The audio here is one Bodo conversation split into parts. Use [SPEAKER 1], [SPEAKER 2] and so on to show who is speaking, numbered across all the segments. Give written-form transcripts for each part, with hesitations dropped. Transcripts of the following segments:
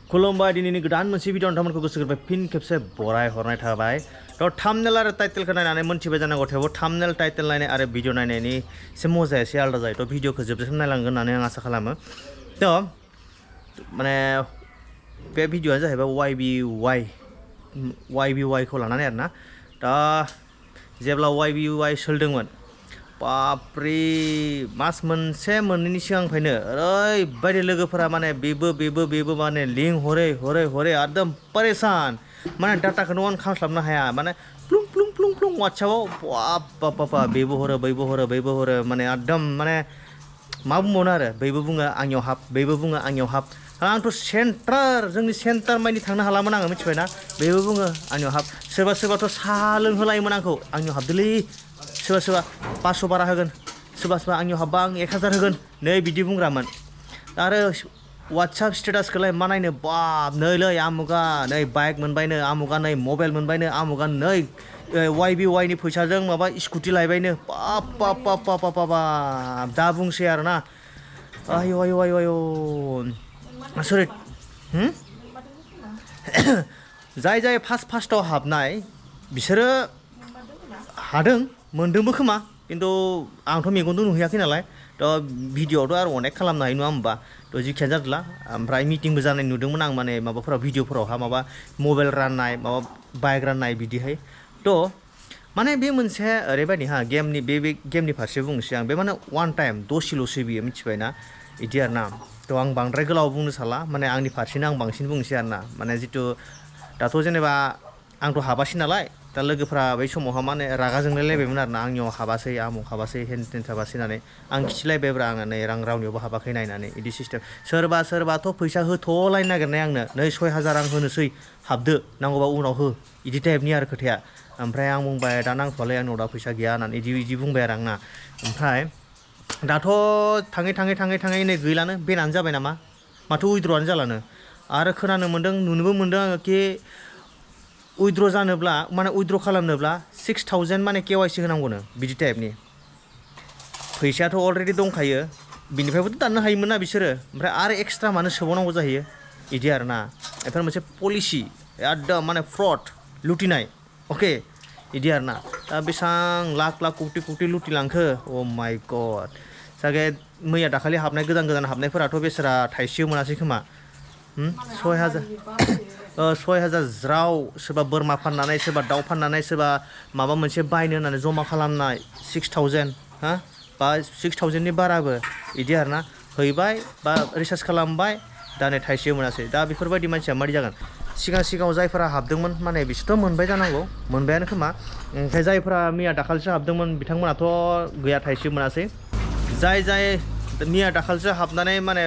[SPEAKER 1] खुलुमबाय दिनैनि गोदान मोनसे भिडिअ नोंथांमोनखौ गोसो गोरबोनिफ्राय फिन खेबसे बराय हरनाय थाबाय थ' थाम्बनेल आरो टाइटेलखौ नायनानै मोनथिबाय जानांगौ थेवबो थाम्बनेल टाइटेल नायनाय आरो भिडिअ नायनायनि एसे मजाया एसे आलादा जायो थ' भिडिअखौ जोबजासिम नायलांगोन होननानै आं आसा खालामो थ' माने बे भिडिअआ जाहैबाय YBY खौ लानानै आरोना दा जेब्ला YBY सोलिदोंमोन बापरे मास मोनसे मोननैनि सिगांनिफ्रायनो ओरैबायदि लोगोफोरा माने बेबो माने लिंक हरै एकदम परेशान माने डाटाखौनो अन खालामस्लाबनो हाया माने प्लुं वाट्सएपआव बाप बेबो हरो माने एकदम माने मा बुंबावनो आरो बेबो बुङो आंनियाव हाब बेबो बुङो आंनियाव हाब आंथ' जोंनि सेन्टार मानि थांनो हालामोन आङो मिथिबायना बेबो बुङो आंनियाव हाब सोरबाथ' साहा लोंहोलायोमोन आंखौ आंनियाव हाबदोलै सोरबा 500 बारा होगोन सोरबा आंनियाव हाबबा आं 1000 होगोन नै बिदि बुंग्रामोन आरो वाट्सएप स्टेटासखौलाय मा नायनो बाप नैलै आमुगा नै बाइक मोनबायनो आमुगा नै मबाइल मोनबायनो आमुगा नै YBY नि फैसाजों माबा स्कुटि लायबायनो बाप दा बुंसै आरोना आयौ सरि जाय फार्स्टआव हाबनाय बिसोरो हादों मोनदोंबो खोमा खिन्थु आंथ' मेगनजों नुहैयाखै नालाय थ' भिडिअआवथ' आरो अनेक खालामनो हायो नङा होमबा थ' जिखियानो जादोला ओमफ्राय मिटिंबो जानाय नुदोंमोन आं माने माबाफोराव भिडिअफोरावहा माबा मबाइल राननाय माबा बाइक राननाय बिदिहाय थ' माने बे मोनसे ओरैबायदि बे गेमनि फारसे बुंनोसै आं बे माने वान टाइम दसेल'सो बियो मिथिबायना बिदि आरोना थ' आं बांद्राय गोलाव बुंनो सानला माने आंनि फारसेनो आं बांसिन बुंनोसै आरोना माने जिथु दाथ' जेनेबा आंथ' हाबासै नालाय दा लोगोफ्रा बै समावहा माने रागा जोंलायलायबायमोन आरोना आंनियाव हाबासै आमुक हाबासै हेन टेन थाबासै होननानै आं खिथिलायबायब्रा आङो नै रावनियावबो हाबाखै नायनानै बिदि सिस्टेम सोरबाथ' फैसा होथ'लायनो नागिरनाय आंनो नै 6000 आं होनोसै हाबदो नांगौबा उनाव हो बिदि टाइपनि आरो खोथाया ओमफ्राय आं बुंबाय दा नांथ'वालै आंनाव दा फैसा गैया होननानै बिदि बुंबाय आरो आंना ओमफ्राय दाथ' थाङै नै गैलानो बेनानो जाबाय नामा माथो उइद्र'आनो जालानो आरो खोनानो मोन्दों नुनोबो मोन्दों आङो कि उइद्र' जानोब्ला माने उइद्र' खालामनोब्ला 6000 माने KYC होनांगौनो बिदि टाइपनि फैसायाथ' अलरेडि दंखायो बिनिफ्रायबोथ' दाननो हायोमोन ना बिसोरो ओमफ्राय आरो एक्सट्रा मानो सोबावनांगौ जाहैयो बिदि आरोना बेफोर मोनसे पलिसि एकदम माने फ्रड लुटिनाय अके बिदि आरोना दा बेसेबां लाख कौटि लुटिलांखो अ माय गड जागे मैया दाखालि हाबनाय गोदान हाबनायफोराथ' बेसोरा थाइसेबो मोनासै खोमा 6000 ज्राव सोरबा बोरमा फाननानै सोरबा दाउ फाननानै सोरबा माबा मोनसे बायनो होननानै जमा खालामनाय 6000 बा 6000 नि बाराबो बिदि आरोना हैबाय बा रिसार्च खालामबाय दा नै थाइसेबो मोनासै दा बेफोरबायदि मानसिया मारै जागोन सिगाङाव जायफोरा हाबदोंमोन माने बिसोरथ' मोनबाय जानांगौ मोनबायानो खोमा ओमफ्राय जायफोरा मैया दाखालिसो हाबदोंमोन बिथांमोनाथ' गैया थाइसेबो मोनासै जाय मैया दाखालिसो हाबनानै माने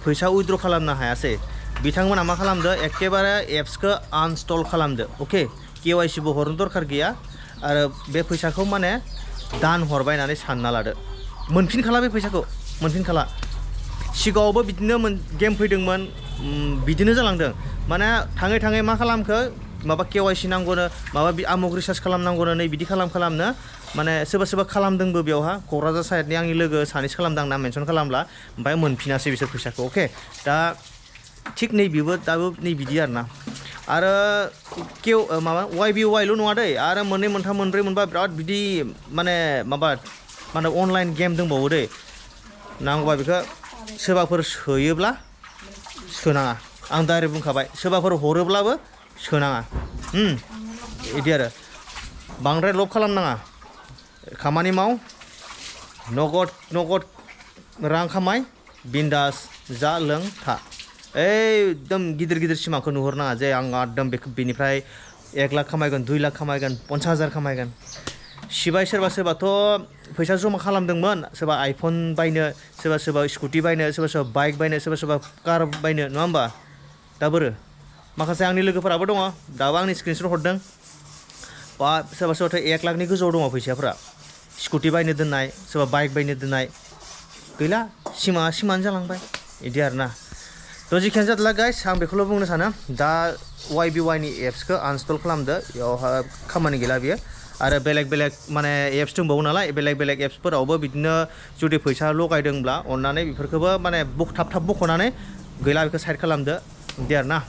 [SPEAKER 1] फैसा उइद्र' खालामनो हायासै बिथांमोना मा खालामदो एखेबारे एप्सखौ आनइनस्टल खालामदो अके KYC बो हरनो दरखार गैया आरो बे फैसाखौ माने दान हरबाय होननानै सानना लादो मोनफिनखाला बे फैसाखौ मोनफिनखाला सिगाङावबो बिदिनो गेम फैदोंमोन बिदिनो जालांदों माने थाङै मा खालामखो माबा KYC नांगौनो माबा आमुक रिसार्च खालामनांगौनो नै बिदि खालामनो माने सोरबा खालामदोंबो बेयावहा क'क्राझार साइडनि आंनि लोगो सानैसो खालामदों आं नाम मेनसन खालामला ओमफ्राय मोनफिनासै बिसोर फैसाखौ अके दा थिग नै बेबो दाबो नै बिदि आरोना आरो माबा YBYल' नङा दै आरो मोननै मोनथाम मोनब्रै मोनबा बिराद बिदि माने अनलाइन गेम दंबावो दै नांगौबा बेखौ सोरबाफोर सोयोब्ला सोनाङा आं डाइरेक्ट बुंखाबाय सोरबाफोर हरोब्लाबो सोनाङा बिदि आरो बांद्राय लब खालामनाङा खामानि माव नगद रां खामाय बिन्दास जा लों था एकदम गिदिर सिमांखौ नुहुरनाङा जे आं एकदम बेनिफ्राय 1 लाख खामायगोन 2 लाख खामायगोन 50,000 खामायगोन सिबाय सोरबाथ' फैसा जमा खालामदोंमोन सोरबा आइफन बायनो सोरबा स्कुटि बायनो सोरबा बाइक बायनो सोरबा कार बायनो नङा होमबा दा बोरो माखासे आंनि लोगोफोराबो दङ दाबो आंनि स्क्रिनशट हरदों बा सोरबाथ' 1 लाखनि गोजौआव दङ फैसाफोरा स्कुटि बायनो दोननाय सोरबा बाइक बायनो दोननाय गैला सिमानो जालांबाय बिदि आरोना थ' जिखियानो जादोला गाइस आं बेखौल' बुंनो सानो दा YBY नि एप्सखौ आनइनस्टल खालामदो बेयावहा खामानि गैला बियो आरो बेलेग माने एप्स दंबावो नालाय बेलेग एप्सफोरावबो बिदिनो जुदि फैसा लगायदोंब्ला अननानै बेफोरखौबो माने थाब बख'नानै गैला बेखौ साइड खालामदो बिदि आरोना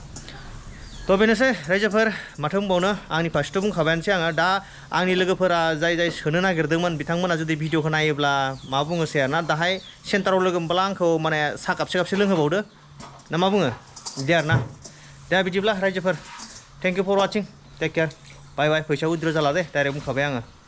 [SPEAKER 1] थ' बेनोसै रायजोफोर माथो बुंबावनो आंनि फारसेथ' बुंखाबायानोसै आङो दा आंनि लोगोफोरा जाय सोनो नागिरदोंमोन बिथांमोना जुदि भिडिअखौ नायोब्ला मा बुङोसै आरोना दाहाय सेन्टाराव लोगो मोनब्ला आंखौ माने साहा कापसे लोंहोबावदो ना मा बुङो बिदि आरोना दा बिदिब्ला रायजोफोर thank you for watching take care bye bye फैसा उइद्र' जाला दे डाइरेक्ट बुंखाबाय आङो